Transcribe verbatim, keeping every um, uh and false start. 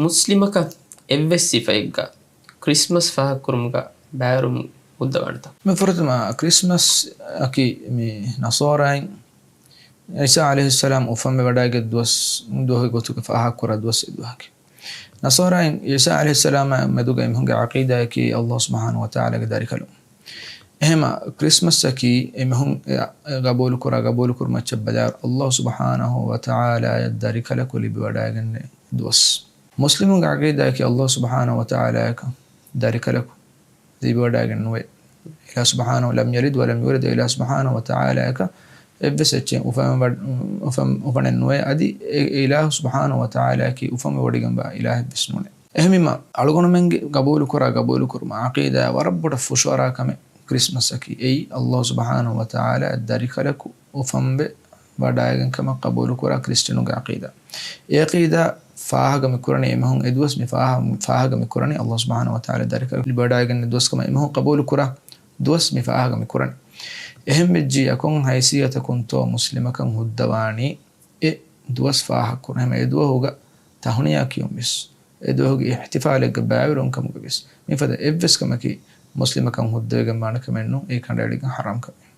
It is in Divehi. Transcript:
މުސްލިމަކަށް އެއްވެސް ސިފައެއްގަ ކްރިސްމަސް ފާހަގަކުރުމުގަ ބައިވެރިވުން ހުއްދަވާނެތަ؟ މި ފުރަތަމަ ކްރިސްމަސް އަކީ މި ނަޞާރާއިން ޢީސާ ޢަލައިހިއްސަލާމް އުފަންވެވަޑައިގަތް ދުވަސް، ދުވަހުގެ ގޮތުގަ ފާހަގަކުރާ ދުވަސް އެ ދުވަހަކީ. ނަޞާރާއިން ޢީސާ ޢަލައިހިއްސަލާމާ މެދުގަ އެމީހުންގެ ޢަޤީދާއަކީ ﷲ ސުބްޙާނަހޫ ވަތަޢާލާގެ ދަރިކަލުން. އެހެމަ ކްރިސްމަސްއަކީ އެމީހުން ގަބޫލުކުރާ، ގަބޫލުކުރުމަށް އެއްޗެއް ބަލާ، ﷲ ސުބްޙާނަހޫ ވަތަޢާލާއަށް ދަރިކަލަކު ލިބިވަޑައިގެންނެވި ދުވަސް. މުސްލިމުންގެ ޢަޤީދާއަކީ ﷲ ސުބްޙާނަހޫ ވަތަޢާލާއަކަށް ދަރިކަލަކު ލިބިވަޑައިގެން ނުވޭ. އިލާހު ސުބްޙާނަހޫ، لم يلد ولم يولد، އިލާހު ސުބްޙާނަހޫ ވަތަޢާލާއަކަށް އެއްވެސް އެއްޗެއް އުފަން ވަ-، އުފަން، އުފަނެއް ނުވޭ. އަދި އެ، އެ އިލާހު ސުބްޙާނަހޫ ވަތަޢާލާއަކީ އުފަންވެވޮޑިގެންވާ އިލާހެއްވެސް ނޫނޭ. އެހެންވީމަ، އަޅުގަނޑުމެންގެ ގަބޫލުކުރާ، ގަބޫލުކުރުމާ ޢަޤީދާ ވަރަށް ބޮޑަށް ފުށުއަރާ ކަމެއް ކްރިސްމަސްއަކީ. އެއީ ﷲ ސުބްޙާނަހޫ ވަތަޢާލާ ދަރިކަލަކު އުފަންވެ ވަޑައިގެން ކަމަށް ޤަބޫލުކުރާ ކްރިސްޓިއަނުގެ ޢަޤީދާ. އެ ޢަޤީދާ ފާހަގަ މިކުރަނީ އެމީހުން އެ ދުވަސް މި ފާހަ-، ފާހަގަ މިކުރަނީ ﷲ ސުބްޙާނަހޫ ވަތަޢާލާ ދަރިކަލަކު ލިބިވަޑައިގެން ދުވަސް ކަމަށް އެމީހުން ޤަބޫލުކުރާ ދުވަސް މި ފާހަގަ މިކުރަނީ. އެހެންވެއްޖެ އެކޮން ޙައިސިއްޔަތަކުންތޯ މުސްލިމަކަށް ހުއްދަވާނީ އެ ދުވަސް ފާހަގަކުރުން. އެހެމަ އެ ދުވަހުގަ ތަހުނިޔާ ކިޔުންވެސް، އެ ދުވަހުގެ އިޙްތިފާލެއްގަ ބައިވެރިވުން ކަމުގަވެސް މިފަދަ އެއްވެސް ކަމަކީ މުސްލިމަކަށް ހުއްދަވެގެންވާނެ ކަމެއް ނޫން، އެއީ ކަނޑައެޅިގެން ޙަރާމް ކަމެއް.